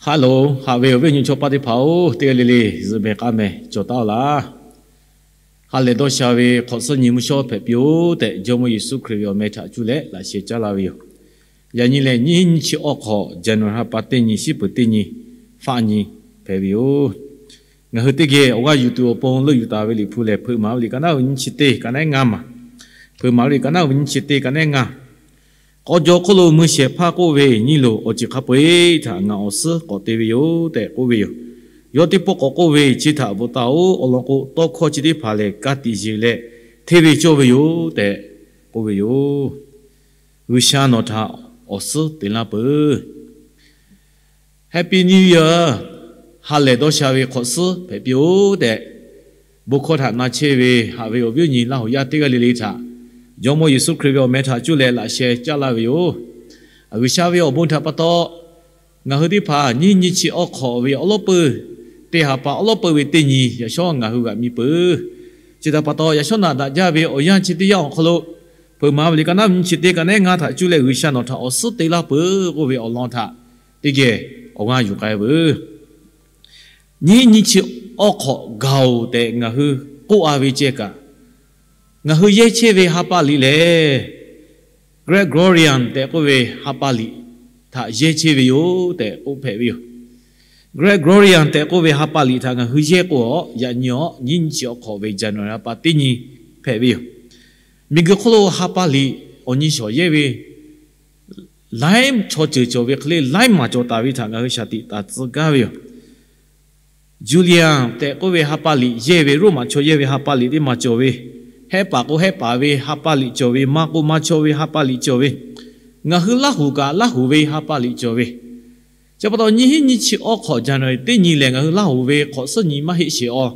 Hello, haꞈ ve awˬ viˉ awˬ nyi chaw paˇ teˇ hpaˍ-oˬ, teˇ g'aˇ le le zuhꞈ mehˍ k'aˇ mehˍ cawˬ taˉ-oˆ laˇ. Ha lehˬ dawˇ sha ve hk'awꞈ suhˉ nyi mvuhˇ shawˉ hpehꞈ piˇ-oˆ tehꞈ, Jawˇmawˇ Yeˍsuˆ Hkriꞈ ve awˬ meh htaꞈ cuˇ leh laꞈ sheh caˉ laˇ ve yoˬ. Yaꞈ nyi lehˬ, nyiˇ hinˉ nyiˇ chi awˇ hk'awꞈ, January ha pa teˇ nyi, shiˉ peuˬ teˇ nyi, faˆ nyi hpehꞈ ve yoˬ. Ngaˬ hui teˇ geh awˬ g'aˇ yuˬ tuˬ awˬ pon leuˆ yuˬ taˍ ve Liꞈ hpu lehˬ, Hpeuꞈ maˍ ve liꞈ ka naˉ ve nyiˇ chi teˇ ka naˉ ngaˇ maˬ. Hpeuꞈ maˍ ve liꞈ ka naˉ ve nyiˇ chi teˇ ka naˉ ngaˇ. K'aw jaw hk'oˆ lo mui shehˍ hpaˇ k'oˆ ve, Nyi loˬ, awˬ ceuˬ hk'a peu-eˬ htaꞈ ngaˬ awˬ suhˉ k'awꞈ te ve yoˬ tehꞈ k'oˆ ve yoˬ. Yawˇ teˇ pawˆ k'awꞈ k'oˆ ve, Chi htaꞈ bvuhꞈ taˍ-oꞈ. Awˬ lawn k'o, tawˇ hkawˇ chi teˇ hpaˍ lehˬ ka tiꞈ yeˬ leh hteˇ ve cawˇ ve yoˬ tehꞈ k'oˆ ve yoˬ. G'uiˬsha nawˬ htaꞈ awˬ suhˉ te laˇ peuˬ. Happy New Year. Ha lehˬ dawˇ sha ve hk'awꞈ suhˉ hpehꞈ piˇ-oˆ tehꞈ, bon hkawˇ htaꞈ na chehˇ ve haꞈ ve awˬ viˉ awˬ nyi Laˇhuˍ yaˇ teˇ g'aˇ le le htaꞈ Jawˇmawˇ Yeˍsuˆ Hkriꞈ ve awˬ meh htaꞈ cuˇ leh laꞈ sheh caˉ laˇ ve yoˬ. G'uiˬsha ve awˬ bon htaꞈ pa taw, ngaˬ hui teˇ hpaˍ nyiˇ nyiˇ chi awˇ hk'awꞈ ve awˉ lawˉ peuˇ, teˇ ha pa awˉ lawˉ peuˇ ve teˇ nyi yaꞈ shawˉ ngaˬ hui g'aꞈ mi peuˬ. Chi htaꞈ pa taw, yaꞈ shawˉ naꞈ daꞈ jaˇ ve awˬ yanˇ chi teˇ yanˇ awˬ hk'aw lo, Hpeuꞈ maˍ ve liꞈ ka naˉ ve nyiˇ chi teˇ ka naˉ ngaˇ htaꞈ cuˇ leh G'uiˬsha nawˬ htaꞈ awˬ suhˉ te laˇ peuˬ k'oˆ ve awˬ lawn htaꞈ teˇ geh awˬ g'aˇ yuˬ k'ai veuˬ. Nyiˇ nyiˇ chi awˇ hk'awꞈ gaˬ-oˬ tehꞈ ngaˬ hui k'oˆ-a ve ceh kaꞈ, ngaˬ hui yehˇ chehˇ ve ha pa liꞈ lehˬ, Gregorian tehꞈ k'oˆ ve ha pa liꞈ htaꞈ yehˇ chehˇ ve yoˬ tehꞈ k'oˆ hpehꞈ ve yoˬ. Gregorian tehꞈ k'oˆ ve ha pa liꞈ htaꞈ ngaˬ hui yehˇ k'o, yaꞈ nyi awˬ nyiˇ nyiˇ chi awˇ hk'awꞈ ve January ha pa teˇ nyi hpehꞈ ve yoˬ. Miˬguiˬ hk'oˆ lo ha pa liꞈ awˬ nyi shawˍ yehˇ ve laiˉ chaw ceuˬ cawˬ ve hk'e le, laiˉ maˬ cawˬ taˍ ve htaꞈ ngaˬ hui shaˍ tiꞈ taˍ tcuh gaˇ ve yoˬ. Julian tehꞈ k'oˆ ve ha pa liꞈ yehˇ ve, Roˉmaꞈ chaw yehˇ ve ha pa liꞈ teˇ maˬ cawˬ ve, Hehˆ paˍ k'o Hehˆ paˍ ve ha pa liꞈ cawˬ ve, Maˇ k'o Maˇ chaw ve ha pa liꞈ cawˬ ve, ngaˬ hui Laˇhuˍ kaꞈ Laˇhuˍ ve ha pa liꞈ cawˬ ve, chi pa taw nyiˇ hinˉ nyiˇ chi awˇ hk'awꞈ January teˇ nyi lehˬ, ngaˬ hui Laˇhuˍ ve hk'awꞈ suhˉ nyi maˇ heˆ sheˍ-aw.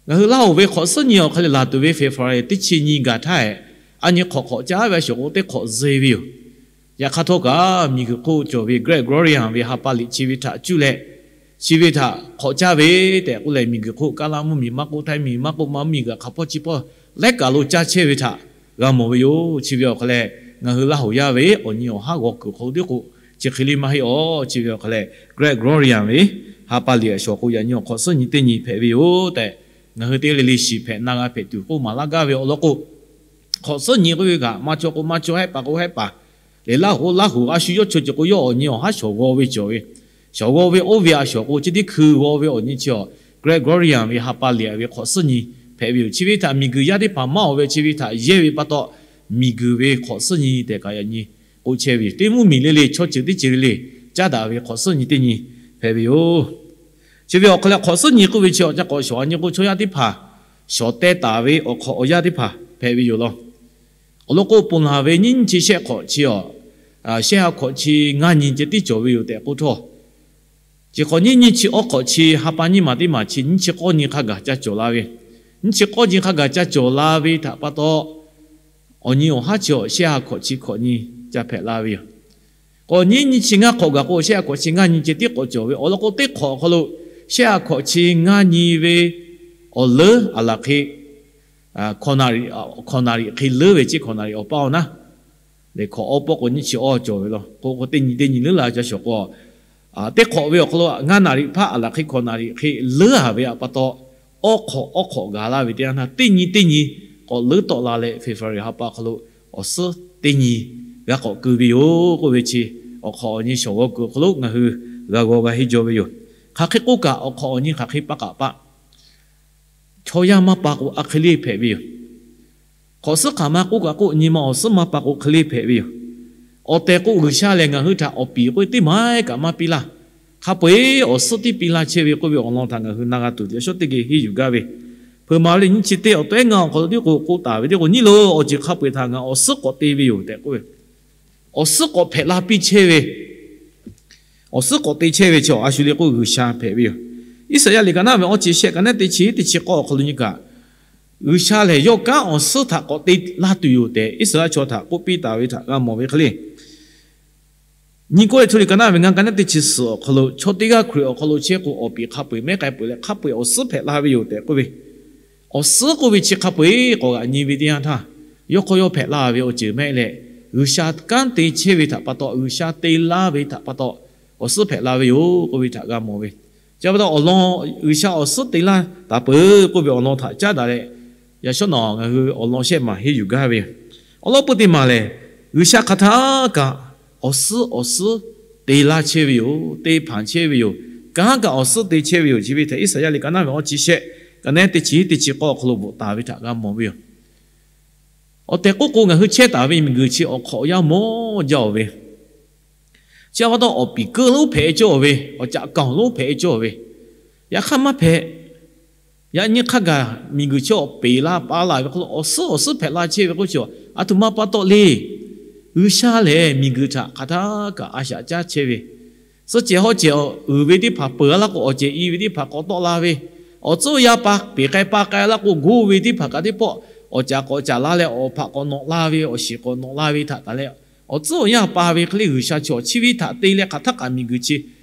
Ngaˬ hui Laˇhuˍ ve hk'awꞈ suhˉ nyi awˬ hk'aw leh laˬ tuˬ ve February teˇ chi nyi gaˬ htaˇ, a nyi hk'awꞈ hk'awꞈ caˉ ve a shawˍ k'o teˇ hk'awꞈ ze ve yoˬ. Yaꞈ hk'aˇ htawˇ kaꞈ, miˬguiˬ hk'oˆ cawˬ ve Gregorian ve ha pa liꞈ chi ve htaꞈ cuˇ leh, chi ve htaꞈ hk'awꞈ caˇ ve tehꞈ k'oˆ leh, miˬguiˬ hk'oˆ Kaˉlaˇ mvuhˇmiˬ maˇ k'oˆ, Htaiˇ miˬ maˇ k'oˆ, maˇ mvuhˇmiˬ kaꞈ hk'a pawˇ chi pawˇ laiˉ kaˬ lo caˇ chehˇ ve htaꞈ g'a mawˬ ve yoˬ. Chi ve awˬ hk'aw leh, ngaˬ hui Laˇhuˍ yaˇ ve awˬ nyi awˬ haˉ g'aw kuiˬ hk'aw lo teˇ k'o, chi hk'e le maˇ heˆ-aw. Chi ve awˬ hk'aw leh, Gregorian ve ha pa liꞈ a shawˍ k'o yaꞈ nyi awˬ hk'awꞈ suhˉ nyi teˇ nyi hpehꞈ ve yoˬ tehꞈ, ngaˬ hui teˇ g'aˇ le le shiˍ hpehꞈ na g'a hpehꞈ tuˬ k'oˆ maˍ laˇ gaˇ ve awˬ lawn k'o, hk'awꞈ suhˉ nyi k'oˆ ve kaꞈ, Maˇ chaw k'o Maˇ chaw, Hehˆ paˍ k'o Hehˆ paˍ, lehˬ Laˇhuˍ k'o Laˇhuˍ, a shu yawˇ chaw ceuˬ k'o yawˇ awˬ nyi awˬ haˉ shawˍ g'aw ve cawˬ ve, shawˍ g'aw ve oˇ ve a shawˍ k'o chi teˇ hkui g'aw ve awˬ nyi chi awˬ Gregorian ve ha pa liꞈ ve hk'awꞈ suhˉ nyi hpehꞈ ve yoˬ. Chi ve htaꞈ miˬguiˬ yaˇ teˇ hpaˍ maˇ awˬ ve chi ve htaꞈ yehˇ ve pa taw, miˬguiˬ ve hk'awꞈ suhˉ nyi tehꞈ kaꞈ yaꞈ nyi k'oˆ chehˇ ve yoˬ. Teˇ mvuhˇmiˬ le le chaw ceuˬ teˇ ceuˬ le le caˉ daꞈ ve hk'awꞈ suhˉ nyi teˇ nyi hpehꞈ ve yoˬ. Chi ve awˬ hk'aw leh hk'awꞈ suhˉ nyi k'oˆ ve chi awˬ ca k'awꞈ shawˍ a nyi k'o, chaw yaˇ teˇ hpaˍ shawˍ teh taˍ ve awˬ hk'awꞈ awˬ yanˇ teˇ hpaˍ hpehꞈ ve yoˬ law. Awˬ lawn k'o, ponˬ laˬ ve nyiˇ nyiˇ chi shehˆ hk'awꞈ chi awˬ, shehˆ ha hk'awꞈ chi ngaˇ nyi ceh tiˉ cawˬ ve yoˬ tehꞈ k'oˆ htawˇ, chi hk'awꞈ nyiˇ nyiˇ chi awˇ hk'awꞈ chi ha pa nyiˇ maˬ teˇ maˬ chi nyiˇ chi k'awˇ nyi hk'a gaˬ ca cawˬ la ve, nyiˇ chi k'awˇ nyi hk'a gaˬ ca cawˬ la ve htaꞈ pa taw, awˬ nyi awˬ haˉ chi awˬ shehˆ ha hk'awꞈ chi hk'awꞈ nyi ca hpehꞈ la ve yoˬ. K'awꞈ nyiˇ nyiˇ chi ngaˇ hk'awꞈ gaˬ k'o, shehˆ ha hk'awꞈ chi ngaˇ nyi ceh tiˉ k'awꞈ cawˬ ve awˬ lawn k'o, teˇ hk'awꞈ awˬ hk'aw lo shehˆ ha hk'awꞈ chi ngaˇ nyi ve awˬ leuˉ a laˬ hk'e, hkawꞈ naˍ riꞈ hk'e leuˉ ve, chi hkawꞈ naˍ riꞈ awˬ paˇ awˬ naˉ lehˬ, hkawꞈ awˇ pawˆ k'o nyiˇ chi awˇ cawˬ ve law. K'o k'o teˇ nyi teˇ nyi leuˉ la ca shawˍ k'o, teˇ hk'awꞈ ve awˬ hk'aw lo ngaˇ naˍ riꞈ hpaˇ a laˬ hk'e hkawꞈ naˍ riꞈ hk'e leuˉ a ve htaꞈ pa taw, awˇ hk'awꞈ awˇ hk'awꞈ gaˬ la ve teˇ yanˇ htaˇ, teˇ nyi teˇ nyi k'awꞈ leuˉ tawˆ la leh, February ha pa awˬ hk'aw lo awˬ suhˉ teˇ nyi g'a k'awꞈ keu ve yoˬ k'oˆ ve chi, awˬ hk'awꞈ awˬ nyi shawˍ g'aw kuiˬ awˬ hk'aw lo ngaˬ hui g'a g'aw g'a henˇ jaw ve yoˬ. Hk'aˬ hk'e k'oˆ kaꞈ, awˬ hk'awꞈ awˬ nyi hk'aˬ hk'e pa k'aꞈ paˆ, chaw yaˇ maˇ pa k'o a hk'e le hpehꞈ ve yoˬ. Hk'awꞈ suhˉ hk'aˬ ma k'oˆ kaꞈ k'oˆ, nyi ma awˬ suhˉ maˇ pa k'o hk'e le hpehꞈ ve yoˬ. Awˬ tehˬ k'o, G'uiˬsha lehˬ ngaˬ hui htaꞈ awˬ piˍ k'oˆ ve teˇ maˬ kaꞈ maˇ piˇ laˇ. Hk'a peu-eˬ awˬ suhˉ tiˉ piˇ laˇ chehˇ ve k'oˆ ve awˬ lawn htaꞈ ngaˬ hui na g'a tuˬ yaꞈ shawˉ teˇ geh henˇ yuˬ gaˇ ve, Hpeuꞈ maˍ ve liꞈ nyiˇ chi teˇ awˬ tawehˉ ngaˇ awˬ hk'aw lo tiˉ k'o k'oˆ taˍ ve teˇ k'o, Nyi loˬ, awˬ ceuˬ hk'a peu-eˬ htaꞈ ngaˬ awˬ suhˉ k'awꞈ te ve yoˬ tehꞈ k'oˆ ve, awˬ suhˉ k'awꞈ hpehꞈ la piˇ chehˇ ve, awˬ suhˉ k'awꞈ te chehˇ ve chi a shu le k'o G'uiˬsha hpehꞈ ve yoˬ. Iˉsaˍyaˆ liꞈ ka naˉ ve awˇ chi shehˆ ka naˉ teˇ chi teˇ chi k'awˇ awˬ hk'aw lo nyi kaꞈ, G'uiˬsha lehˬ yawˇ kanˉ awˬ suhˉ htaꞈ k'awꞈ te laˇ tuˬ yoˬ tehꞈ, Iˉsaˍyaˆ chaw htaꞈ k'oˆ piˇ taˍ ve htaꞈ g'a mawˬ ve hk'e le. Nyi k'oˆ leh, Htiˇ liꞈ ka naˉ ve ngaˇ ka naˉ teˇ chi suhˍ awˬ hk'aw lo, chaw teˇ g'aˇ Hkriꞈ awˬ hk'aw lo chehˇ k'o, awˬ piˍ hk'a peu-eˬ mehˉ k'ai peuˬ leh, hk'a peu-eˬ awˬ suhˉ hpehꞈ la ve yoˬ tehꞈ k'oˆ ve, awˬ suhˉ k'oˆ ve chi hk'a peu-eˬ k'awꞈ g'aꞈ nyi ve teˇ yanˇ htaˇ, yawˇ hk'aw yawˇ hpehꞈ la ve awˬ ceuˬ mehˆ leh, G'uiˬsha kanˉ te chehˇ ve htaꞈ pa taw, G'uiˬsha te laˇ ve htaꞈ pa taw, awˬ suhˉ hpehꞈ la ve yoˬ k'oˆ ve htaꞈ g'a mawˬ ve. Chi pa taw awˬ lawn G'uiˬsha awˬ suhˉ te laˇ taˍ peuˬ k'oˆ ve awˬ lawn htaꞈ caˉ daꞈ leh, yaꞈ shawˉ nawˬ ngaˬ hui awˬ lawn shehˆ maˬ henˇ yuˬ gaˇ ve yoˬ. Awˬ lawn peuˬ teˇ maˬ lehˬ, G'uiˬsha hk'aˬ htaˇ kaꞈ awˬ suhˉ awˬ suhˉ te laˇ chehˇ ve yoˬ. Te hpanˍ chehˇ ve yoˬ. Kanˉ kaꞈ awˬ suhˉ te chehˇ ve yoˬ. Chi ve htaꞈ Iˉsaˍyaˆ liꞈ ka naˉ ve awˇ chi shehˆ, ka naˉ teˇ chi teˇ chi k'awˇ awˬ hk'aw lo bvuhꞈ taˍ ve htaꞈ g'a mawˬ ve yoˬ. Awˬ tehˬ k'oˆ k'o, ngaˬ hui chehˇ taˍ ve miˬguiˬ chi awˬ hk'awꞈ awˬ yanˇ mawˇ jaˇ-oˬ ve, chi pa taw awˬ piˍ keuˆ lonˉ hpehꞈ cawˇ ve, awˬ caꞈ kaoˬ lonˉ hpehꞈ cawˇ ve, yaꞈ hk'aˇ maˇ hpehꞈ. Yaꞈ nyi hk'a gaˬ miˬguiˬ chi awˬ peˍ la pa la ve hk'aw lo awˬ suhˉ awˬ suhˉ hpehꞈ la chehˇ ve k'oˆ chi, aˬ htoꞈ ma pa taw le. G'uiˬsha lehˬ miˬguiˬ htaꞈ hk'aˬ htaˇ kaꞈ a shaꞈ caˉ chehˇ ve, suhˆ cehˬ hawˉ cehˬ uiˍ ve teˇ hpaˍ peuˬ laˇ k'o, awˬ cehˬ i ve teˇ hpaˍ k'awꞈ tawˆ la ve, awˬ tcuhˉ awˬ yanˇ pa peˍ k'ai pa k'ai laˇ k'o, goˇ ve teˇ hpaˍ kaꞈ teˇ pawˆ awˬ caꞈ k'awꞈ caˍ la leh, awˬ hpaꞈ k'awꞈ nawꞈ la ve, awˬ shiˍ k'awꞈ nawꞈ la ve htaꞈ taˍ leh, awˬ tcuhˉ awˬ yanˇ pa ve hk'e le G'uiˬsha chi awˬ chi ve htaꞈ te leh hk'aˬ htaˇ kaꞈ miˬguiˬ chi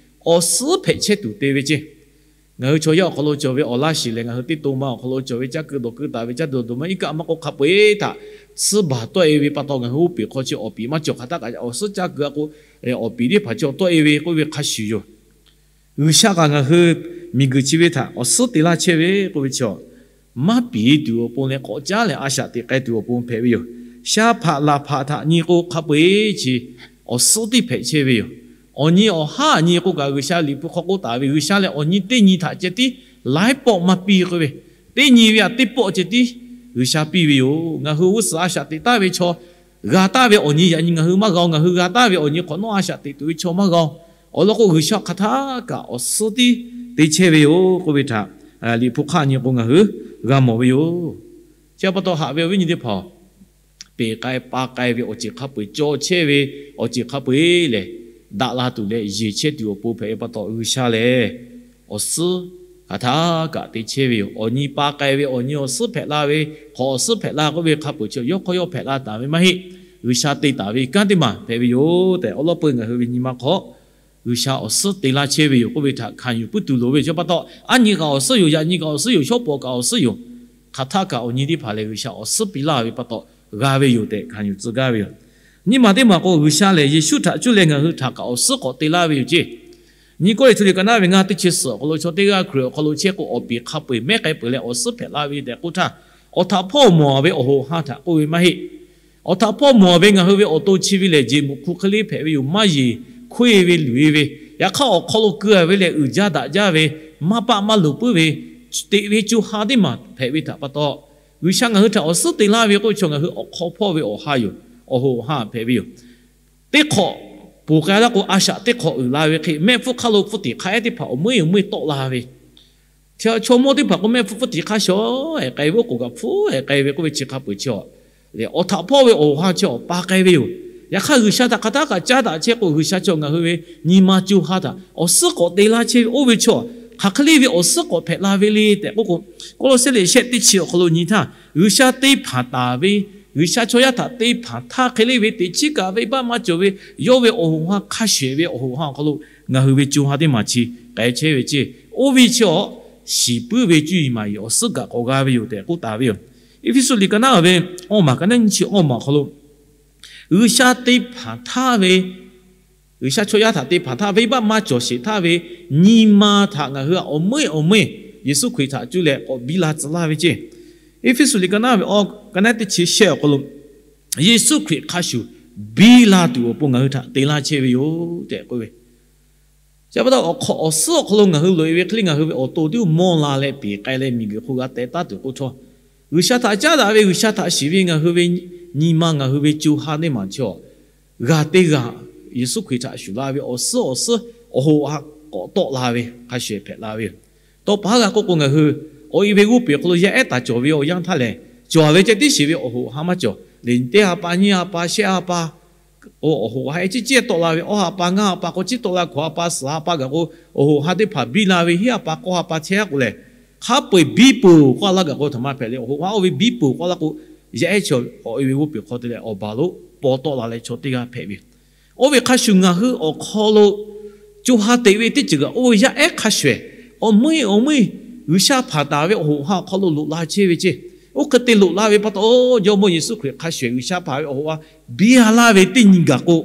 awˬ suhˉ hpehꞈ chehˇ tuˬ te ve ceˇ. Ngaˬ hui chaw yaˇ awˬ hk'aw lo cawˬ ve awˬ laˇ shiˍ lehˬ, ngaˬ hui teˇ to ma awˬ hk'aw lo cawˬ ve caˇ keu dawˬ keu taˍ ve caˇ dawˬ dawˬ maˇ iˉ kaˆ maˇ k'o hk'a peu-eˬ htaꞈ suhˉ baˬ tawˆ e ve pa taw, ngaˬ hui oˇ peˍ hk'aw chi awˬ piˍ maˇ cawˬ hk'aˬ htaˇ kaꞈ awˬ suhˉ caˇ keu a k'o, awˬ piˍ teˇ hpaˍ chi awˬ tawˆ e ve k'oˆ ve hk'a shuˍ yoˬ. G'uiˬsha kaꞈ ngaˬ hui miˬguiˬ chi ve htaꞈ awˬ suhˉ te laˇ chehˇ ve k'oˆ ve chi, maˇ piˍ tuˬ awˬ pon leh k'awꞈ caˉ leh a shaꞈ teꞈ k'ai tuˬ awˬ pon hpehꞈ ve yoˬ. Sha hpaꞈ laˬ hpaꞈ htaꞈ nyi k'o, hk'a peu-eˬ chi awˬ suhˉ tiˉ hpehꞈ chehˇ ve yoˬ. Awˬ nyi awˬ haˉ nyi k'o kaꞈ, G'uiˬsha Liꞈ hpu hk'aw k'oˆ taˍ ve, G'uiˬsha lehˬ awˬ nyi teˇ nyi htaꞈ ceh tiˉ laiˉ pawˆ maˇ piˇ k'oˆ ve, teˇ nyi ve htaꞈ teˇ pawˆ ceh tiˉ G'uiˬsha piˇ ve yoˬ. Ngaˬ hui g'uˇ suhˍ a shaꞈ teꞈ taˍ ve chaw g'a taˍ ve awˬ nyi yaꞈ nyi ngaˬ hui maˇ g'a-o. Ngaˬ hui g'a taˍ ve awˬ nyi hk'awꞈ nawˉ a shaꞈ teꞈ tuˬ ve chaw maˇ g'a-o. Awˬ lawn k'o, G'uiˬsha hk'aˬ htaˇ kaꞈ awˬ suhˉ tiˉ te chehˇ ve yoˬ k'oˆ ve htaꞈ Liꞈ hpu hk'aˆ nyi k'o ngaˬ hui g'a mawˬ ve yoˬ. Chi pa taw haꞈ ve awˬ viˉ nyi teˇ hpaˍ-oˬ, peˍ k'ai pa k'ai ve awˬ ceuˬ hk'a peu-eˬ, caw chehˇ ve awˬ ceuˬ hk'a peu-eˬ lehˬ, daꞈ la tuˬ leh yeˬ chehˇ tuˬ awˬ pon hpehꞈ ve pa taw, G'uiˬsha lehˬ awˬ suhˉ hk'aˬ htaˇ kaꞈ te chehˇ ve yoˬ. Awˬ nyi pa k'ai ve, awˬ nyi awˬ suhˉ hpehꞈ la ve, hk'awꞈ awˬ suhˉ hpehꞈ la k'oˆ ve hk'a peu-eˬ chi yawˇ hk'awˇ yawˇ hpehꞈ la taˍ ve maˇ heˆ. G'uiˬsha te taˍ ve kanˉ teˇ maˬ hpehꞈ ve yoˬ tehꞈ, awˬ lawn peuˬ ngaˬ hui ve nyi ma hk'aw G'uiˬsha awˬ suhˉ te laˇ chehˇ ve yoˬ k'oˆ ve htaꞈ hkanˍ yuˬ puiˉ tuˬ loˍ ve. Chi pa taw, aˉ nyi kaꞈ awˬ suhˉ yoˬ, yaꞈ nyi kaꞈ awˬ suhˉ yoˬ, shawˉ pawˍ kaꞈ awˬ suhˉ yoˬ, hk'aˬ htaˇ kaꞈ awˬ nyi teˇ hpaˍ lehˬ G'uiˬsha awˬ suhˉ piˇ laˇ ve pa taw g'a ve yoˬ tehꞈ hkanˍ yuˬ tcuh gaˇ ve yoˬ. Nyi ma teˇ maˬ k'o, G'uiˬsha lehˬ Yeˍsuˆ htaꞈ cuˇ leh ngaˬ hui htaꞈ kaꞈ awˬ suhˉ k'awꞈ te laˇ ve yoˬ ceˇ. Nyi Kawˇrenˍhtuˆ liꞈ ka naˉ ve ngaˇ teˇ chi suhˍ awˬ hk'aw lo chaw teˇ g'aˇ Hkriꞈ awˬ hk'aw lo chehˇ k'o, awˬ piˍ hk'a peu-eˬ mehˉ k'ai peuˬ leh awˬ suhˉ hpehꞈ la ve tehꞈ k'oˆ htaˇ, awˬ htaꞈ hpawˇ mawˬ ve awˬ hoꞈ ha htaꞈ k'oˆ ve maˇ heˆ. Awˬ htaꞈ hpawˇ mawˬ ve ngaˬ hui ve awˬ to chi ve lehˬ, jeˬ muꞈ hku hk'e le hpehꞈ ve yoˬ. Maˇ yeˬ hkoˇ e ve luˬ e ve, yaꞈ hk'aˇ awˬ hk'aw lo keu a ve lehˬ, uiˍ jaˇ daꞈ jaˇ ve, maˇ paˆ maˇ loˍ puiˉ ve, teꞈ ve co ha teˇ maˬ hpehꞈ ve htaꞈ pa taw, G'uiˬsha ngaˬ hui htaꞈ awˬ suhˉ te laˇ ve k'oˆ ve chaw ngaˬ hui awˬ hk'aw hpawˇ ve awˬ ha yoˬ. Awˬ hoꞈ awˬ ha hpehꞈ ve yoˬ. Teˇ hk'awꞈ poˬ k'ai laˇ k'o, a shaꞈ teˇ hk'awꞈ uiˍ la ve hk'e, mehˆ hpfuhˇ hk'aˇ lo hpfuhˇ tiˍ hk'a ehˉ teˇ hpaˍ awˬ meuˇ awˬ meuˇ tawˆ la ve, chaw mawˇ teˇ hpaˍ k'o, mehˆ hpfuhˇ hpfuhˇ tiˍ hk'aˇ shawˍ ehˍ k'ai ve, oˉ k'oˍ kaꞈ hpfuhˇ ehˍ k'ai ve k'oˆ ve chi hk'a peu-eˬ chi a lehˬ, awˬ htaꞈ hpawˇ ve awˬ hoꞈ ha chi awˬ pa k'ai ve yoˬ. Yaꞈ hk'aˇ, G'uiˬsha htaꞈ hk'aˬ htaˇ kaꞈ caˉ daꞈ chehˇ k'o, G'uiˬsha chi ngaˬ hui ve nyi ma co ha htaꞈ awˬ suhˉ k'awꞈ te laˇ chehˇ ve oˇ ve chaw, hk'aˬ hk'e le ve awˬ suhˉ k'awꞈ hpehꞈ la ve le tehꞈ k'oˆ k'o, Kawˇlawˇsehˇ liꞈ shehˆ teˇ chi awˬ hk'aw lo nyi htaˇ, G'uiˬsha te hpanˍ taˍ ve, G'uiˬsha chaw yaˇ htaꞈ te hpanˍ htaˇ hk'e le ve teꞈ chiˉ kaꞈ venˇbaˆ maˇ cawˬ ve, yawˇ ve awˬ hoꞈ ha hk'a shuˍ ehˍ ve awˬ hoꞈ ha awˬ hk'aw lo ngaˬ hui ve co ha teˇ maˬ chi k'ai chehˇ ve ceˇ. Oˇ ve chi awˬ shiˍ puiˉ ve cuˇ yiˍ maˍ yiˍ awˬ suhˉ kaꞈ k'awꞈ g'a ve yoˬ tehꞈ k'oˆ taˍ ve yoˬ. Eˇfeˇsuꞈ liꞈ ka naˉ ve awˇ maˬ ka naˉ nyiˇ chi awˇ maˬ awˬ hk'aw lo G'uiˬsha te hpanˍ htaˇ ve, G'uiˬsha chaw yaˇ htaꞈ te hpanˍ htaˇ venˇbaˆ maˇ cawˬ sheˍ htaˇ ve nyi ma htaꞈ ngaˬ hui awˬ meuˇ awˬ meuˇ Yeˍsuˆ Hkriꞈ htaꞈ cuˇ leh k'awꞈ biˇ la tcuh laˇ ve ceˇ. Eˇfeˇsuꞈ liꞈ ka naˉ ve awˇ ka naˉ teˇ chi shehˆ awˬ hk'aw lo, Yeˍsuˆ Hkriꞈ hk'a shuˍ biˇ la tuˬ awˬ pon ngaˬ hui htaꞈ te laˇ chehˇ ve yoˬ tehꞈ k'oˆ ve Chi pa taw, awˬ hk'awꞈ awˬ suhˉ awˬ hk'aw lo ngaˬ hui loꞈ e ve hk'e le, ngaˬ hui ve awˬ to tiˉ mawˇ la leh peˍ k'ai leh miˬguiˬ hk'oˆ g'a teh taˉ tuˬ k'oˆ htawˇ, G'uiˬsha htaꞈ caˉ daꞈ ve, G'uiˬsha htaꞈ shiˍ ve ngaˬ hui ve nyi ma, ngaˬ hui ve co ha teˇ maˬ chi awˬ g'aˇ teˇ g'aˇ Yeˍsuˆ Hkriꞈ htaꞈ shuˍ la ve awˬ suhˉ awˬ suhˉ awˬ hoꞈ ha k'awꞈ tawˆ la ve hk'a shuˍ hpehꞈ la ve yoˬ. Tawˇ pa haˉ g'a k'oˆ k'o, ngaˬ hui awˬ e ve g'oˇ peˬ awˬ hk'aw lo yaˇ ehˉ taˍ cawˬ ve awˬ yanˇ htaˇ lehˬ, cawˬ ve ceh tiˉ shiˍ ve awˬ hoꞈ ha maˇ cawˬ. Lehˬ, teˇ ha pa nyiˇ ha pa shehˆ ha pa k'o, awˬ hoꞈ ha ehˉ ciˉ ciˉ tawˆ la ve, awˇ ha pa ngaˇ ha pa k'o, ciˉ tawˆ la hkawꞈ ha pa suhˍ ha pa gaˬ k'o, awˬ hoꞈ ha teˇ hpaˍ biˇ la ve hiˉ ha pa k'awˇ ha pa chehˇ ha k'o lehˬ, hk'a peu-eˬ biˇ peuˬ k'oˆ laˇ gaˬ k'o htaꞈ maˇ hpehꞈ le. Awˬ hoꞈ ha oˇ ve biˇ peuˬ k'oˆ laˇ k'o, yaˇ ehˉ chaw awˬ e ve g'oˇ peˬ hk'aw te leh awˬ baˬ lo paw tawˆ la leh chaw teˇ g'aˇ hpehꞈ ve Oˇ ve hk'a shuˍ ngaˬ hui awˬ hk'aw lo co ha teꞈ ve teˇ ceuˬ kaꞈ oˇ ve yaˇ ehˉ hk'a shuˍ ehˍ, awˬ meuˇ awˬ meuˇ G'uiˬsha hpanˍ taˍ ve awˬ hoꞈ ha awˬ hk'aw lo loꞈ la chehˇ ve ceˇ. Oˇ hk'e te loꞈ la ve pa taw, Jawˇmawˇ Yeˍsuˆ Hkriꞈ hk'a shuˍ ehˍ G'uiˬsha hpanˍ ve awˬ hoꞈ ha biˇ ha laˇ ve teˇ nyi gaˬ k'o,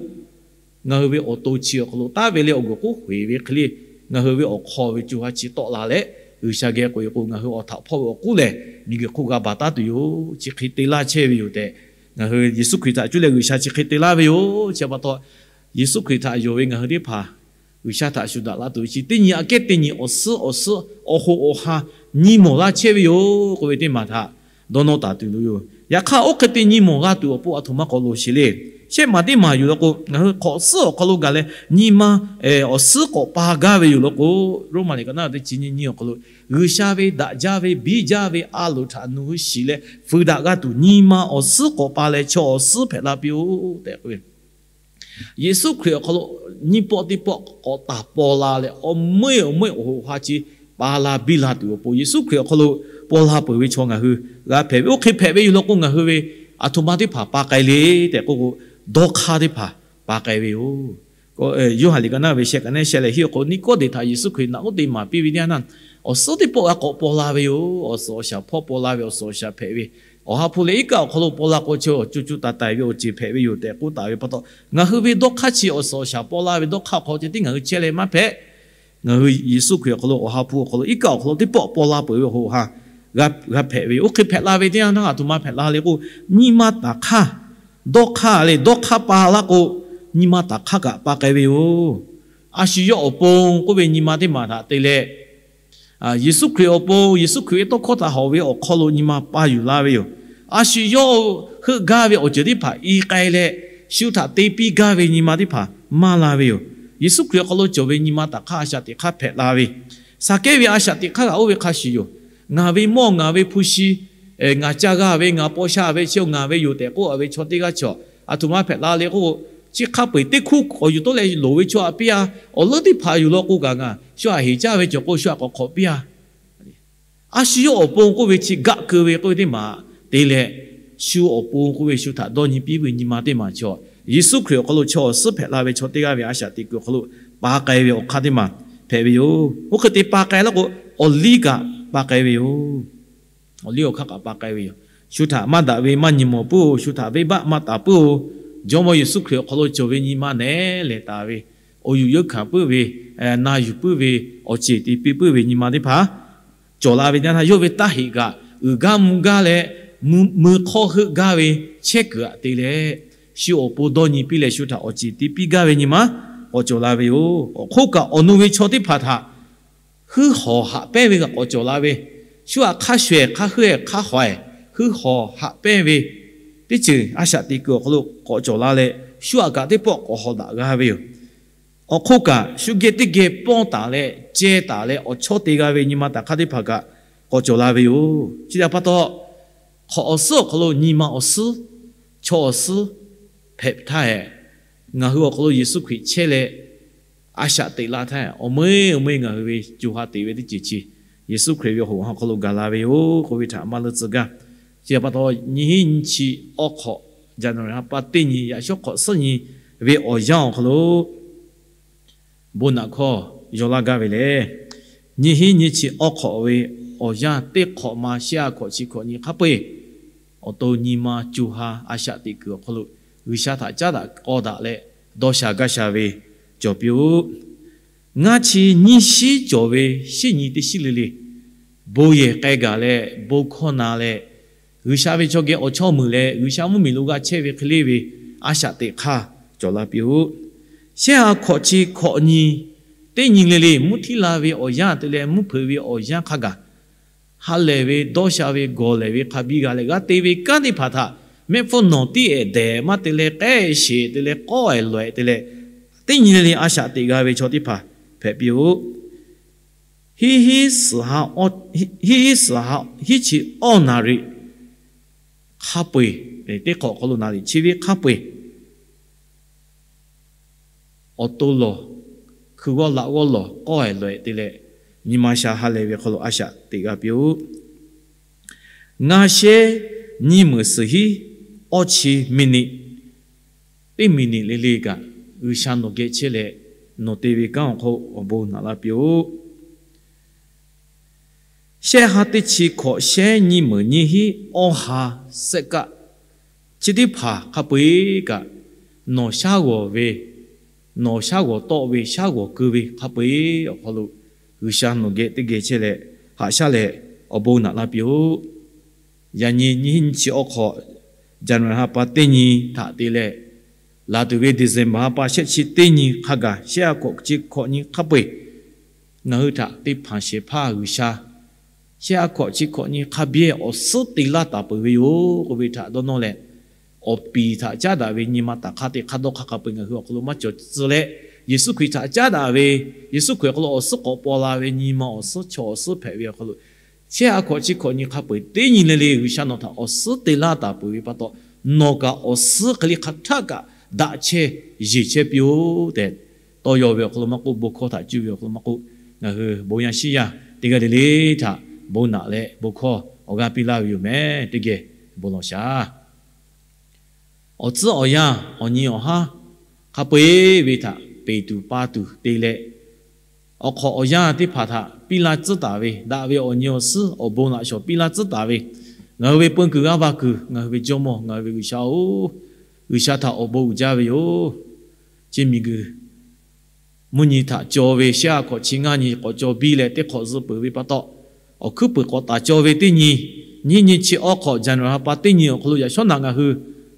ngaˬ hui ve awˬ to chi awˬ hk'aw lo taˍ ve leh awˬ guˬ k'oˆ hk'oꞈ e ve hk'e le, ngaˬ hui ve awˬ hk'aw ve co ha chi tawˆ la leh, G'uiˬsha geh k'oꞈ e k'o, ngaˬ hui awˬ htaꞈ hpawˇ ve awˬ k'oˆ lehˬ, miˬguiˬ hk'oˆ g'a baˬ taˉ tuˬ yoˬ. Chi hk'e te laˇ chehˇ ve yoˬ tehꞈ, ngaˬ hui Yeˍsuˆ Hkriꞈ htaꞈ cuˇ leh G'uiˬsha chi hk'e te laˇ ve yoˬ. Chi pa taw, Yeˍsuˆ Hkriꞈ htaꞈ yonˍ ve ngaˬ hui teˇ hpaˍ G'uiˬsha htaꞈ shuˍ daꞈ la tuˬ ve chi teˇ nyi aꞈ kehˉ teˇ nyi awˬ suhˉ awˬ suhˉ awˬ hoꞈ awˬ ha nyi mawˬ laˇ chehˇ ve yoˬ k'oˆ ve teˇ maˬ htaꞈ dawˇ nawˇ taˍ tuˬ loˍ yoˬ. Yaꞈ hk'aˇ, oˇ hk'e te nyi mawˬ g'a tuˬ awˬ pon aˬ htoꞈ ma k'awꞈ loˍ sheˍ le. Shehˆ maˬ teˇ maˬ yuˬ la k'o, ngaˬ hui hk'awꞈ suhˉ awˬ hk'aw lo gaˬ leh nyi ma awˬ suhˉ k'awꞈ pa gaˇ ve yoˬ law k'o, Roˉmaꞈ liꞈ ka naˉ teˇ chi nyiˇ nyiˇ awˬ hk'aw lo, G'uiˬsha ve daꞈ jaˇ ve biˇ jaˇ ve a loˍ htaꞈ nawˬ hui shiˍ leh fuiˍ daꞈ g'a tuˬ, nyi ma awˬ suhˉ k'awꞈ pa leh chaw awˬ suhˉ hpehꞈ la piˇ-oˆ tehꞈ k'oˆ ve Yeˍsuˆ Hkriꞈ awˬ hk'aw lo nyiˇ pawˆ teˇ pawˆ k'awꞈ taˍ paw la leh, awˬ meuˇ awˬ meuˇ awˬ hoꞈ awˬ ha chi pa la biˇ la tuˬ awˬ pon, Yeˍsuˆ Hkriꞈ awˬ hk'aw lo paw la peuˬ ve chaw ngaˬ hui g'a hpehꞈ ve. Oˇ hk'e hpehꞈ ve yoˬ law k'o, ngaˬ hui ve aˬ htoꞈ ma teˇ hpaˍ pa k'ai le tehꞈ k'oˆ k'o, dawˇ hk'aˇ teˇ hpaˍ pa k'ai ve yoˬ. Yoˇhanˬ liꞈ ka naˉ ve shehˆ ka naˉ shehˆ leh hiˆ awˬ hk'aw lo Niˆkawˇdeˍ htaꞈ Yeˍsuˆ Hkriꞈ naꞈ uˉ te maˍ piˇ ve teˇ yanˇ, awˬ suhˉ teˇ pawˆ g'a k'awꞈ paw la ve yoˬ. Awˬ suhˍ awˬ shaˍ hpawˇ paw la ve, awˬ suhˍ awˬ shaˍ hpehꞈ ve, Awˬ ha hpu leh iˉ kaˆ awˬ hk'aw lo paw la k'o, chaw co co taiˍ taiˍ ve awˬ ceuˬ hpehꞈ ve yoˬ tehꞈ k'oˆ taˍ ve pa taw, ngaˬ hui ve dawˇ hk'aˇ chi awˬ suhˍ awˬ shaˍ paw la ve dawˇ hk'aˇ awˬ hk'aw ceh tiˉ ngaˬ hui chehˇ leh maˇ hpehꞈ. Ngaˬ hui Yeˍsuˆ Hkriꞈ awˬ hk'aw lo, Awˬ ha hpu awˬ hk'aw lo, iˉ kaˆ awˬ hk'aw lo teˇ pawˆ paw la peuˬ ve awˬ hoꞈ awˬ ha g'a hpehꞈ ve yoˬ. Oˇ hk'e hpehꞈ la ve teˇ yanˇ htaˇ, aˬ htoꞈ ma hpehꞈ la le k'o, nyi ma taˍ hk'aˇ, dawˇ hk'aˇ leh dawˇ hk'aˇ pa la k'o, nyi ma taˍ hk'aˇ kaꞈ pa k'ai ve yoˬ. A shu yawˇ awˬ pon k'oˆ ve nyi ma teˇ maˬ htaꞈ te leh, Yeˍsuˆ Hkriꞈ awˬ pon, Yeˍsuˆ Hkriꞈ ve tawˇ hkawˇ htaꞈ hawꞈ ve awˬ hk'aw lo nyi ma pa yuˬ la ve yoˬ. A shu yawˇ heuˆ gaˇ ve awˬ ceuˬ teˇ hpaˍ i k'ai leh, shu htaꞈ te piˇ gaˇ ve nyi ma teˇ hpaˍ maˇ la ve yoˬ. Yeˍsuˆ Hkriꞈ awˬ hk'aw lo cawˬ ve nyi ma taˍ hk'aˇ a shaꞈ teꞈ hk'aˇ hpehꞈ la ve, Saˍkehˇ ve a shaꞈ teꞈ hk'aˇ kaꞈ oˇ ve hk'a shuˍ yoˬ. Ngaˬ ve mawˇ, ngaˬ ve hpu shi, ngaˬ ca g'a ve, ngaˬ paw sha ve chi ngaˬ ve yoˬ tehꞈ k'oˆ ve chaw teˇ g'aˇ chaw, aˬ htoꞈ ma hpehꞈ la le k'o, chi hk'a peu-eˬ teˇ hkuˇ k'awꞈ yuˬ tawˆ leh loˍ ve chaw aꞈ piˇ-a. Awˬ leuˉ teˇ hpaˍ yuˬ law k'o kaꞈ ngaˬ shu aꞈ heˍ caˇ ve cawˬ k'o, shu aꞈ k'awꞈ hk'awꞈ piˇ-a. A shu yawˇ awˬ pon k'oˆ ve chi gaˆ keu ve k'oˆ ve teˇ maˬ te leh, shu awˬ pon k'oˆ ve shu htaꞈ dawˇ nyi piˇ ve nyi ma teˇ maˬ chaw, Yeˍsuˆ Hkriꞈ awˬ hk'aw lo chaw awˬ suhˉ hpehꞈ la ve chaw teˇ g'aˇ ve a shaꞈ teꞈ kuiˬ awˬ hk'aw lo pa k'ai ve awˬ hk'aˇ teˇ maˬ hpehꞈ ve yoˬ. Oˇ hk'e te pa k'ai laˇ k'o, awˬ liˇ kaꞈ pa k'ai ve yoˬ. Awˬ liˇ awˬ hk'aˇ kaꞈ pa k'ai ve yoˬ. Shu htaꞈ maˇ daꞈ ve maˇ nyi mawˬ puiˉ-oˬ. Shu htaꞈ venˇbaˆ maˇ taˍ puiˉ-oˬ. Jawˇmawˇ Yeˍsuˆ Hkriꞈ awˬ hk'aw lo cawˬ ve nyi ma nehˉ lehˬ taˍ ve, awˬ yuˬ yeunˇ hkanˍ puiˉ ve, na yuˬ puiˉ ve, awˬ ceˬ te piˇ puiˉ ve nyi ma teˇ hpaˍ cawˬ la ve teˇ yanˇ htaˇ, yawˇ ve taˇ heꞈ kaꞈ uiˍ gaˇ mvuh gaˇ leh, mui hk'awˇ heuˆ gaˇ ve chehˇ kuiˬ aꞈ te leh, shu awˬ pon dawˇ nyi piˇ leh shu htaꞈ awˬ ceˬ te piˇ gaˇ ve nyi ma k'awꞈ cawˬ la ve yoˬ. Awˬ hk'oˆ kaꞈ awˬ nu ve chaw teˇ hpaˍ htaꞈ heuˆ hawˬ haꞈ pehnˇ ve kaꞈ k'awꞈ cawˬ la ve, shu aꞈ hk'a sho-eˬ hk'a heuˆ-eˬ hk'a hawˬ-eˬ heuˆ hawˬ haꞈ pehnˇ ve teˇ ceuˬ a shaꞈ teꞈ kuiˬ awˬ hk'aw lo k'awꞈ cawˬ la leh, shu aꞈ kaꞈ teˇ pawˆ k'awꞈ hawˬ daꞈ g'a ve yoˬ. Awˬ hk'oˆ kaꞈ shu geh teˇ geh pawˇ taˍ leh ceh taˍ leh awˬ chawˇ te g'a ve nyi ma taˍ hk'aˇ teˇ hpaˍ kaꞈ k'awꞈ cawˬ la ve yoˬ. Chi htaꞈ pa taw, hk'awꞈ awˬ suhˉ awˬ hk'aw lo nyi ma awˬ suhˉ, chaw awˬ suhˉ hpehꞈ htaˇ-eˬ, ngaˬ hui awˬ hk'aw lo Yeˍsuˆ Hkriꞈ chehˇ leh a shaꞈ teꞈ la htaˇ, awˬ meuˇ awˬ meuˇ ngaˬ hui ve co ha teꞈ ve teˇ ceuˬ chi Yeˍsuˆ Hkriꞈ ve awˬ hoꞈ awˬ hk'aw lo gaˬ la ve yoˬ k'oˆ ve htaꞈ maˇ leuˉ tcuh gaˇ. Chi pa taw, nyi hiˉ nyi chi awˇ hk'awꞈ, January ha pa teˇ nyi yaꞈ shawˉ hk'awꞈ suhˉ nyi ve awˬ yanˇ awˬ hk'aw lo bon naꞈ hkawˇ yaw laˇ gaˇ ve lehˬ, nyi hiˉ nyi chi awˇ hk'awꞈ ve awˬ yanˇ teˇ hk'awꞈ ma shehˆ ha hkawꞈ chi hkawꞈ nyi hk'a peu-eˬ awˬ to nyi ma co ha a shaꞈ teꞈ kuiˬ awˬ hk'aw lo G'uiˬsha htaꞈ caˉ daꞈ k'aw daꞈ leh dawˇ sha gaˇ sha ve cawˬ piˇ-oˆ. Ngaˇ chi nyiˇ shinˉ cawˬ ve shinˉ nyi teˇ shinˉ le le, bon yehˬ k'ai gaˬ leh bon hkawˇ na leh, G'uiˬsha ve chaw geh awˬ chawˇ meuˍ leh G'uiˬsha mvuhˇmiˬ lo g'a chehˇ ve hk'e le ve a shaꞈ teꞈ hk'aˇ cawˬ la piˇ-oˆ. Shehˆ ha hkawꞈ chi hkawꞈ nyi teˇ nyi le le mvuhˇ htiˇ la ve awˬ yanˇ te leh mvuhˇ hpeuꞈ ve awˬ yanˇ hk'a gaˬ, ha lehˬ ve dawˇ sha ve gawˬ lehˬ ve hk'a biˇ g'a leh g'a te ve kanˉ teˇ hpaˍ htaꞈ mehˆ hpfuhˇ nawˬ tiˉ-ehˍ dehˬ maˇ te leh k'ehˉ sheˍ te leh k'awˇ-ehˍ lawˬ-ehˍ te leh, teˇ nyi le le a shaꞈ teꞈ g'a ve chaw teˇ hpaˍ hpehꞈ piˇ-oˆ. Hiˉ hiˉ suhˍ ha, hiˉ hiˉ suhˍ ha hiˉ chi awˇ naˍ riˍ hk'a peu-eˬ, teˇ hk'awꞈ hk'aw lo naˍ riˍ chi ve hk'a peu-eˬ awˬ to lawˬ, hkui g'awˇ laꞈ g'awˇ lawˬ k'awˇ-ehˍ lawˬ-ehˍ te leh, nyi ma sha ha lehˬ ve hk'aw lo a shaꞈ teꞈ g'a piˇ-oˆ. Ngaˇ shehˉ nyiˇ meunˍ suhˍ hiˉ awˇ chi miˬniꞈ, teˇ miˬniꞈ le le kaꞈ G'uiˬsha nawˬ geh chehˇ leh, nawˬ te ve kanˉ awˬ hk'aw awˬ bon naꞈ la piˇ-oˆ. Shehˆ ha teˇ chi hkawꞈ shehˉ nyiˇ meunˍ nyiˇ hiˉ awˇ ha sehˆ kaˆ chi teˇ hpaˍ hk'a peu-eˬ kaꞈ, nawˬ shaˉ g'awˬ ve nawˬ shaˉ g'awˬ tawˆ ve shaˉ g'awˬ keu ve hk'a peu-eˬ awˬ hk'aw lo, G'uiˬsha nawˬ geh teˇ geh chehˇ leh, haꞈ shaˉ leh awˬ bon naꞈ laˇ piˇ-oˆ. Yaꞈ nyi nyiˇ chi awˬ hk'awꞈ, January ha pa teˇ nyi htaꞈ te leh, laˬ tuˬ ve December ha pa shehˆ chi teˇ nyi hk'a gaˬ, shehˆ ha hkawꞈ chi hkawꞈ nyi hk'a peu-eˬ ngaˬ hui htaꞈ teˇ hpanˍ shehˍ hpaˇ G'uiˬsha shehˆ ha hkawꞈ chi hkawꞈ nyi hk'a biˇ awˬ suhˉ te laˇ taˍ peuˬ ve yoˬ k'oˆ ve htaꞈ dawˇ nawˇ leh, awˬ piˍ htaꞈ caˉ daꞈ ve nyi ma taˍ hk'aˇ teˇ hk'aˇ dawˇ hk'aˇ hk'a peu-eˬ ngaˬ hui awˬ hk'aw lo maˇ cawˬ tcuh leh, Yeˍsuˆ Hkriꞈ htaꞈ caˉ daꞈ ve, Yeˍsuˆ Hkriꞈ awˬ hk'aw lo awˬ suhˉ k'awꞈ paw la ve nyi ma awˬ suhˉ chaw awˬ suhˉ hpehꞈ ve awˬ hk'aw lo, shehˆ ha hkawꞈ chi hkawꞈ nyi hk'a peu-eˬ teˇ nyi le le G'uiˬsha nawˬ htaꞈ awˬ suhˉ te laˇ taˍ peuˬ ve pa taw, nawˬ kaꞈ awˬ suhˉ hk'e le hk'a htaˆ kaꞈ daꞈ chehˇ yeˬ chehˇ piˇ-oˆ tehꞈ, tawˇ yaw ve awˬ hk'aw lo maˇ k'oˆ, bon hkawˇ htaꞈ cuˇ ve awˬ hk'aw lo maˇ k'oˆ, ngaˬ hui bon yaˇ shiˉ yaˇ teˇ g'aˇ le le htaꞈ bon naꞈ leh bon hkawˇ awˬ g'aˇ piˇ laˇ ve yoˬ meh. Teˇ geh bon lawˬ shaˍ. Awˬ tcuhˉ awˬ yanˇ awˬ nyi awˬ haˉ hk'a peu-eˬ ve htaꞈ peˍ tuˬ pa tuˬ te leh, awˬ hk'awꞈ awˬ yanˇ teˇ hpaˍ htaꞈ piˇ laˇ tcuhˉ taˍ ve, daꞈ ve awˬ nyi awˬ suhˉ awˬ bon laꞈ shawˍ piˇ laˇ tcuhˉ taˍ ve, ngaˬ hui ve peun kuiˬ g'aˇ va kuiˬ, ngaˬ hui ve Jawˇmawˇ, ngaˬ hui ve G'uiˬsha-oˬ, G'uiˬsha htaꞈ awˬ bon uiˍ jaˇ ve yoˬ. Chi miˬguiˬ mvuhˇ nyi htaꞈ caw ve shehˆ ha hkawꞈ chi ngaˇ nyi k'awꞈ caw biˇ leh teˇ hk'awꞈ zuh peuˬ ve pa taw, awˬ hkuiˉ puiˍ k'awꞈ taˍ caw ve teˇ nyi, nyiˇ nyi chi awˬ hk'awꞈ January ha pa teˇ nyi awˬ hk'aw lo yaꞈ shawˉ naꞈ ngaˬ hui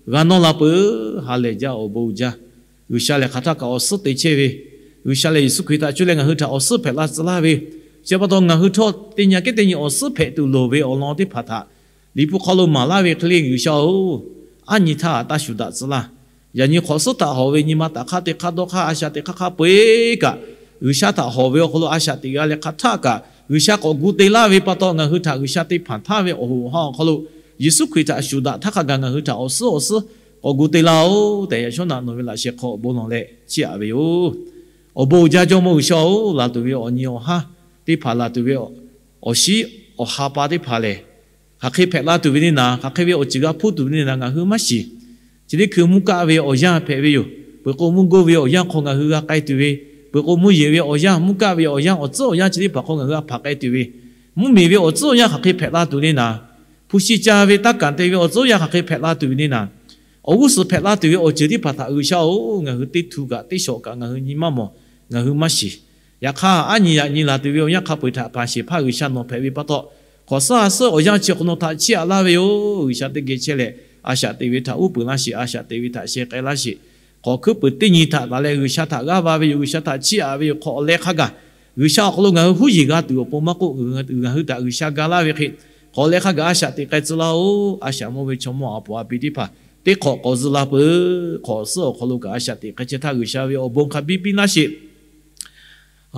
g'a nawˇ la peuˬ. Ha lehˬ jaˇ, awˬ bon uiˍ jaˇ. G'uiˬsha lehˬ hk'aˬ htaˇ kaꞈ awˬ suhˉ te chehˇ ve, G'uiˬsha lehˬ Yeˍsuˆ Hkriꞈ htaꞈ cuˇ leh ngaˬ hui htaꞈ awˬ suhˉ hpehꞈ la tcuh laˇ ve, chi pa taw ngaˬ hui htawˇ teˇ nyi aꞈ kehˉ teˇ nyi awˬ suhˉ hpehꞈ tuˬ loˍ ve awˬ lawn teˇ hpaˍ htaꞈ Liꞈ hpu hk'aw lo maˍ laˇ ve hk'e le, G'uiˬsha-oˬ, aˉ nyi htaˇ taˇ shuˍ daꞈ tcuh laˇ. Yaꞈ nyi hk'awꞈ suhˉ htaꞈ hawˬ ve nyi ma taˍ hk'aˇ teˇ hk'aˇ dawˇ hk'aˇ a shaꞈ teꞈ hk'aˇ hk'a peu-eˬ kaꞈ, G'uiˬsha htaꞈ hawˬ ve awˬ hk'aw lo a shaꞈ teꞈ g'a leh hk'aˬ htaˇ kaꞈ G'uiˬsha k'awꞈ gu te laˇ ve pa taw, ngaˬ hui htaꞈ G'uiˬsha teˇ hpaˍ htaˇ ve awˬ hoꞈ awˬ ha awˬ hk'aw lo Yeˍsuˆ Hkriꞈ htaꞈ shuˍ daꞈ htaˇ hk'a gaˬ ngaˬ hui htaꞈ awˬ suhˉ awˬ suhˉ k'awꞈ gu te laˇ-oˬ tehꞈ, yaꞈ shawˉ naꞈ nawˬ ve laꞈ sheh hk'aw awˬ bon lawˬ leh chiˇ aꞈ ve yoˬ. Awˬ bon uiˍ jaˇ Jawˇmawˇ G'uiˬsha-oˬ, laˬ tuˬ ve awˬ nyi awˬ haˉ teˇ hpaˍ, laˬ tuˬ ve awˬ shiˉ awˬ ha pa teˇ hpaˍ lehˬ, hk'aˬ hk'e hpehꞈ la tuˬ ve neˇ naˍ, hk'aˬ hk'e ve awˬ ceuˬ g'a hpuˇ tuˬ ve neˇ naˍ ngaˬ hui maˇ shiˍ. Chi teˇ hkui mvuhˇ kaˆ ve awˬ yanˇ hpehꞈ ve yoˬ. Peuˬ k'o mvuhˇ goˇ ve awˬ yanˇ hk'aw ngaˬ hui g'a k'ai tuˬ ve, peuˬ k'o mvuhˇ yeˬ ve awˬ yanˇ, mvuhˇ kaˆ ve awˬ yanˇ, awˬ tcuhˉ awˬ yanˇ chi teˇ hpaˍ hk'aw ngaˬ hui g'a hpanˍ k'ai tuˬ ve, mvuhˇmiˬ ve awˬ tcuhˉ awˬ yanˇ hk'aˬ hk'e hpehꞈ la tuˬ neˇ naˍ, hpu shi ca ve taˇ kanˍ te ve awˬ tcuhˉ awˬ yanˇ hk'aˬ hk'e hpehꞈ la tuˬ ve neˇ naˍ, awˬ g'uˇ suhˍ hpehꞈ la tuˬ ve awˬ ceuˬ teˇ hpaˍ htaꞈ G'uiˬsha-oˬ, ngaˬ hui teˇ htu kaꞈ teˇ shawˍ kaꞈ ngaˬ hui nyi maˇ mawˬ, ngaˬ hui maˇ shiˍ. Yaꞈ hk'aˇ, aˉ nyi yaꞈ nyi laˬ tuˬ ve awˬ yanˇ hk'a peu-eˬ htaꞈ hpanˍ shehˍ hpaˇ G'uiˬsha nawˬ hpehꞈ ve pa taw, hk'awꞈ suhˉ ha suhˉ awˬ yanˇ chi awˬ hk'aw lo htaꞈ chiˇ aꞈ laˇ ve yoˬ. G'uiˬsha teˇ geh chehˇ leh, a shaꞈ teꞈ ve htaꞈ uˉ peunˍ laˇ sheˍ, a shaꞈ teꞈ ve htaꞈ sheh k'ai laˇ sheˍ. Hk'awꞈ hkuiˉ puiˍ teˇ nyi htaꞈ taˍ leh G'uiˬsha htaꞈ g'aˇ va ve yoˬ. G'uiˬsha htaꞈ chiˇ aꞈ ve yoˬ. Hk'awꞈ leh hk'a gaˬ G'uiˬsha awˬ hk'aw lo ngaˬ hui huˉ yeˬ g'a tuˬ awˬ pon maˇ k'oˆ, ngaˬ hui htaꞈ G'uiˬsha ga laˇ ve hk'e, hk'awꞈ leh hk'a gaˬ a shaꞈ teꞈ k'ai tcuh laˇ-oˬ. A shaꞈ mawˇ ve chaw mawˇ a poˍ a pi teˇ hpaˍ teˇ hk'awꞈ k'awꞈ zuh la peuˬ. Hk'awꞈ suhˉ awˬ hk'aw lo kaꞈ a shaꞈ teꞈ k'ai chehˇ htaˇ, G'uiˬsha ve awˬ bon hk'a biˇ piˇ laˇ sheˍ.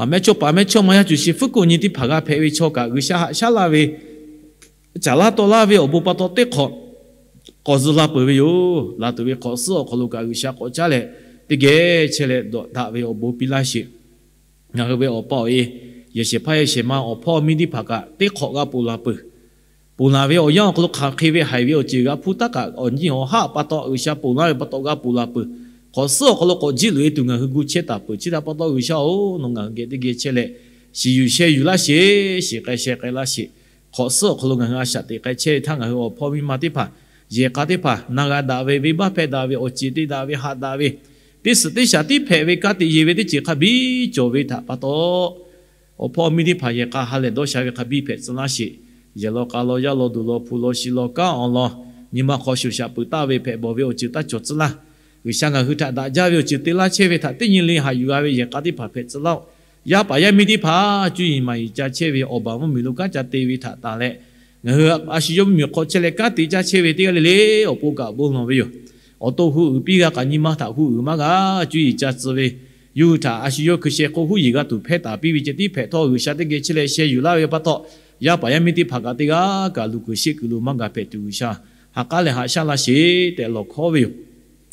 Mehˇchawˇpaˍ mehˇchawˇma yaˇ cuˬ shi fuˉ kuꞈ nyi teˇ hpaˍ g'a hpehꞈ ve chaw kaꞈ, G'uiˬsha haꞈ shaˉ laˇ ve, caˍ laˇ taw laˇ ve awˬ bon pa taw teˇ hk'awꞈ k'awꞈ zuh la peuˬ ve yoˬ. Laˬ tuˬ ve hk'awꞈ suhˉ awˬ hk'aw lo kaꞈ G'uiˬsha k'awꞈ caˉ leh, teˇ geh chehˇ leh dawꞈ daꞈ ve awˬ bon piˇ laˇ sheˍ. Ngaˬ hui ve awˬ pa awˬ e, yehˬ shehˍ hpaˇ yehˬ shehˍ ma awˬ hpawˇ miˇ teˇ hpaˍ kaꞈ teˇ hk'awꞈ g'a ponˬ laˬ peuˬ. Ponˬ laˬ ve awˬ yanˇ awˬ hk'aw lo hk'aˬ hk'e ve haiˬ ve awˬ ceuˬ g'a hpuˇ taˉ kaꞈ, awˬ nyi awˬ haˉ pa taw G'uiˬsha ponˬ laˇ ve pa taw g'a ponˬ laˬ peuˬ. Hk'awꞈ suhˉ awˬ hk'aw lo k'awꞈ jiˇ loꞈ e tuˬ ngaˬ hui gu chehˇ taˍ peuˬ. Chi htaꞈ pa taw G'uiˬsha-oˬ, nawˬ ngaˬ hui geh teˇ geh chehˇ leh, shiˍ yuˬ sheh yuˬ laˇ sheˍ, shiˍ k'ai sheh k'ai laˇ sheˍ. Hk'awꞈ suhˉ awˬ hk'aw lo ngaˬ hui a shaꞈ teꞈ k'ai chehˇ ve htaˇ, ngaˬ hui awˬ hpawˇ miˇ ma teˇ hpaˍ, yehˬ k'a teˇ hpaˍ na g'a daꞈ ve, venˇbaˆ hpehˇ daꞈ ve, awˬ ceˬ te daꞈ ve, haꞈ daꞈ ve, teˇ suhˍ teˇ shaˍ tiˉ hpehꞈ ve, kanˉ te yeˬ ve teˇ ceuˬ hk'a biˇ cawˬ ve htaꞈ pa taw, awˬ hpawˇ miˇ teˇ hpaˍ yehˬ k'a ha lehˬ dawˇ sha ve hk'a biˇ hpehꞈ tcuh laˇ sheˍ. Yehˬ law k'a law, yaˇ law duˬ law, hpu law shi law, kanˉ awˬ lawn, nyi ma hk'aw shuˍ shaꞈ peuˬ taˍ ve hpehꞈ bawˬ ve awˬ ceuˬ taˇ cawˬ tcuh laˇ. G'uiˬsha ngaˬ hui htaꞈ daꞈ jaˇ ve awˬ ceuˬ te laˇ chehˇ ve htaꞈ teˇ nyi le haꞈ yuˬ g'a ve yehˬ k'a teˇ hpaˍ hpehꞈ tcuh laˇ-oˆ. Yaˇ paˍ yaˇ miˇ teˇ hpaˍ cuˇ yiˍ maˍ yiˍ ca chehˇ ve awˬ baˬ mvuhˇmiˬ lo kanˉ ca te ve htaꞈ tanˬ leh, ngaˬ hui a shu yawˇ mvuhˇmiˬ hk'aw chehˇ leh kanˉ te caˇ chehˇ ve teˇ g'aˇ le le awˬ pon kaꞈ bon lawˬ ve yoˬ. Awˬ to hu uiˍ piˇ g'a kaꞈ nyi ma htaꞈ hu uiˍ maˇ g'a. Cuˇ yiˍ ca tcuh ve, yawˇ hui htaꞈ a shu yawˇ hkui sheh hk'oˆ huˉ yeˬ g'a tuˬ hpehˇ taˍ piˇ ve ceh tiˉ hpehꞈ htawˇ, G'uiˬsha teˇ geh chehˇ leh sheh yuˬ laˇ ve pa taw, yaˇ paˍ yaˇ miˇ teˇ hpaˍ kaꞈ teˇ g'aˇ kaꞈ luˬ kuiˬ sheˆ kuiˬ lo maˇ gaˬ hpehꞈ tuˬ G'uiˬsha ha k'aˉ leh haꞈ shaˉ laˇ sheˍ tehꞈ lawˬ hkawˉ ve yoˬ.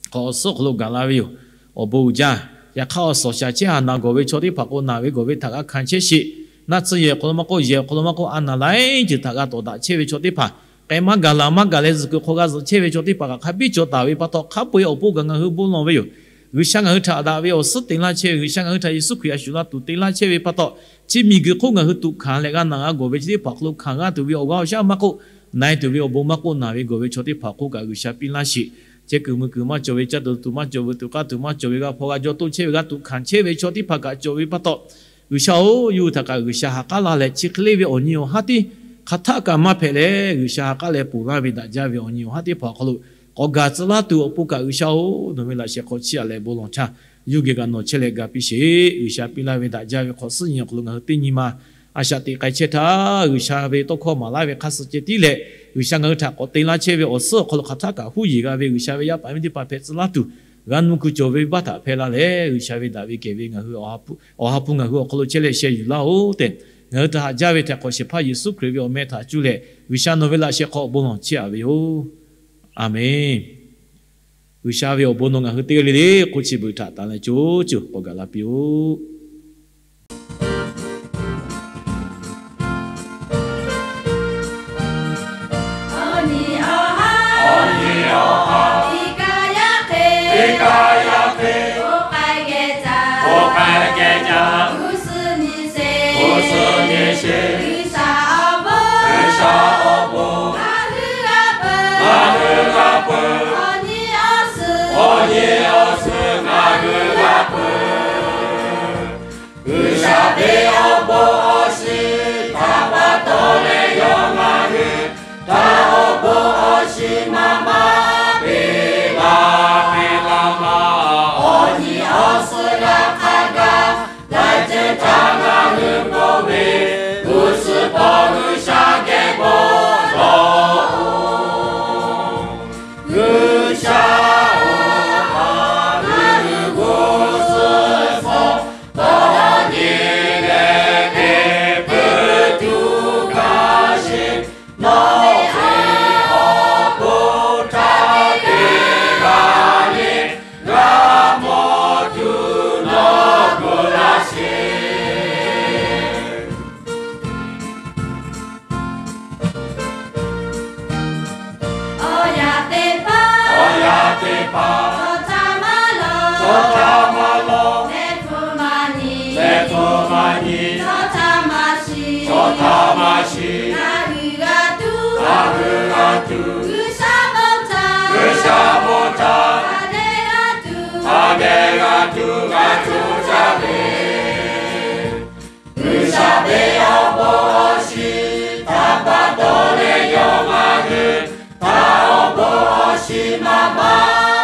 Hk'awꞈ suhˉ awˬ hk'aw lo gaˬ la ve yoˬ. Awˬ bon uiˍ jaˇ. Yaꞈ hk'aˇ, awˬ suhˍ shaˍ chehˇ a naˬ gawˬ ve chaw teˇ hpaˍ k'o, naˬ ve gawˬ ve htaꞈ g'a hkanˍ chehˇ sheˍ. Naˆ tsuhˇ yehˬ awˬ hk'aw lo maˇ k'oˆ, yehˬ awˬ hk'aw lo maˇ k'oˆ, a naˬ laiˉ ceuˬ htaꞈ g'a tawˍ daꞈ chehˇ ve chaw teˇ hpaˍ, k'ai maˇ gaˬ laˬ maˇ gaˬ leh zuhꞈ kuiˬ hk'aw g'a zuhꞈ chehˇ ve chaw teˇ hpaˍ kaꞈ hk'a biˇ cawˬ taˍ ve pa taw, hk'a peu-eˬ awˬ pon kaꞈ ngaˬ hui bon lawˬ ve yoˬ. G'uiˬsha ngaˬ hui htaꞈ daꞈ ve awˬ suhˉ te laˇ chehˇ ve, G'uiˬsha ngaˬ hui htaꞈ Yeˍsuˆ Hkriꞈ a shuˍ la tuˬ te laˇ chehˇ ve pa taw, chi miˬguiˬ hk'oˆ ngaˬ hui tuꞈ hkanˍ leh g'a naˬ g'a gawˬ ve chi teˇ hpaˍ hk'aw lo hkanˍ g'a tuˬ ve awˬ g'aˇ awˬ shaˉ maˇ k'oˆ, na e tuˬ ve awˬ bon maˇ k'oˆ, naˬ ve gawˬ ve chaw teˇ hpaˍ hk'oˆ kaꞈ G'uiˬsha piˇ laˇ sheˍ. chehˇ kuiˬ mui kuiˬ maˇ cawˬ ve, caˇ tuˬ tuˬ maˇ cawˬ ve, tuꞈ k'aˇ tuˬ maˇ cawˬ ve, g'a hpaw g'a jawˇ toˇ chehˇ ve, g'a tuꞈ hkanˍ chehˇ ve chaw teˇ hpaˍ kaꞈ cawˬ ve pa taw, G'uiˬsha-oˬ, yawˇ hui htaꞈ kaꞈ G'uiˬsha ha k'aˉ laˇ leh, chi hk'e le ve awˬ nyi awˬ haˉ tiˉ hk'aˬ htaˆ kaꞈ maˇ hpehꞈ leh, G'uiˬsha ha k'aˉ leh ponˬ laˇ ve daꞈ jaˇ ve awˬ nyi awˬ haˉ teˇ hpaˍ awˬ hk'aw lo k'awꞈ gaˬ tcuh laˇ tuˬ awˬ pon kaꞈ, G'uiˬsha-oˬ, nawˬ ve laꞈ shehˍ hk'aw chiˇ aꞈ leh bon lawˬ htaˇ, yawˇ geh kaꞈ nawˬ chehˇ leh ga piˇ sheˍ. G'uiˬsha piˇ laˇ ve daꞈ jaˇ ve hk'awꞈ suhˉ nyi awˬ hk'aw lo ngaˬ hui teˇ nyi ma a shaꞈ teꞈ k'ai chehˇ htaˇ, G'uiˬsha ve tawˇ hkawˇ maˍ laˇ ve hk'aˇ suh ceh tiˉ leh, G'uiˬsha ngaˬ hui htaꞈ k'awꞈ te laˇ chehˇ ve awˬ suhˉ awˬ hk'aw lo hk'aˬ htaˆ kaꞈ huˉ yeˬ g'a ve G'uiˬsha ve yaˇ paˍ miˇ teˇ hpaˍ hpehꞈ tcuh laˇ tuˬ, g'a nuˇ kuiˬ cawˬ ve baˇ htaꞈ hpehˇ laˇ leh, G'uiˬsha ve daꞈ ve kehˬ ve ngaˬ hui Awˬ ha hpu ngaˬ hui awˬ hk'aw lo chehˇ leh sheh yuˬ laˇ-oˬ tehꞈ, ngaˬ hui htaꞈ haꞈ jaˇ ve htaꞈ hk'awꞈ shehˍ hpaˇ Yeˍsuˆ Hkriꞈ ve awˬ meh htaꞈ cuˇ leh, G'uiˬsha nawˬ ve laꞈ shehˍ hk'aw awˬ bon lawˬ chehˇ aꞈ ve yoˬ. Aˬmenˍ. G'uiˬsha ve awˬ bon nawˬ ngaˬ hui teˇ g'aˇ le le k'oˆ chi beuꞈ htaꞈ tanˍ leh co ceuˬ k'awꞈ gaˬ la piˇ-oˆ. G'uiˬsha ve awˬ bon awˬ shiˍ htaꞈ pa taw leh yawˇ ngaˬ hui htaꞈ awˬ bon awˬ shiˍ maˇ maˇ piˇ laˇ piˇ laˇ maˇ. Awˬ nyi awˬ suhˍ g'a hk'a gaˬ laiˉ ceuˬ htaꞈ ngaˬ hui mawˬ ve, g'uˇ suhˍ hpawˇ G'uiˬsha geh bon lawˬ-oˬ. G'uiˬsha-oˬ, ngaˬ hui g'uˇ suhˍ hpawˇ tawˇ nyi leh te peuˬ tuˬ gaˬ sheˍ. Nawˬ ve awˬ bon htaꞈ te g'a le, g'a mawˬ tuˬ nawˬ gu laˇ sheˍ. Awˬ yaˇ teˇ hpaˍ, awˬ yaˇ teˇ hpaˍ, chaw htaꞈ maˇ lawˬ, chaw htaꞈ maˇ lawˬ, mehˆ hpfuhˇ maˇ nyi, mehˆ hpfuhˇ maˇ nyi, chaw htaꞈ maˇ shiˍ, chaw htaꞈ maˇ shiˍ, ngaˬ hui g'a tuˬ, ngaˬ hui g'a tuˬ, G'uiˬsha bon htaꞈ, G'uiˬsha bon htaꞈ, hk'a dehꞈ g'a tuˬ, hk'a dehꞈ g'a tuˬ g'a tuˬ jaˇ ve. G'uiˬsha ve awˬ bon awˬ shiˍ htaꞈ pa taw leh yawˇ ngaˬ hui htaꞈ awˬ bon awˬ shiˍ maˇ maˇ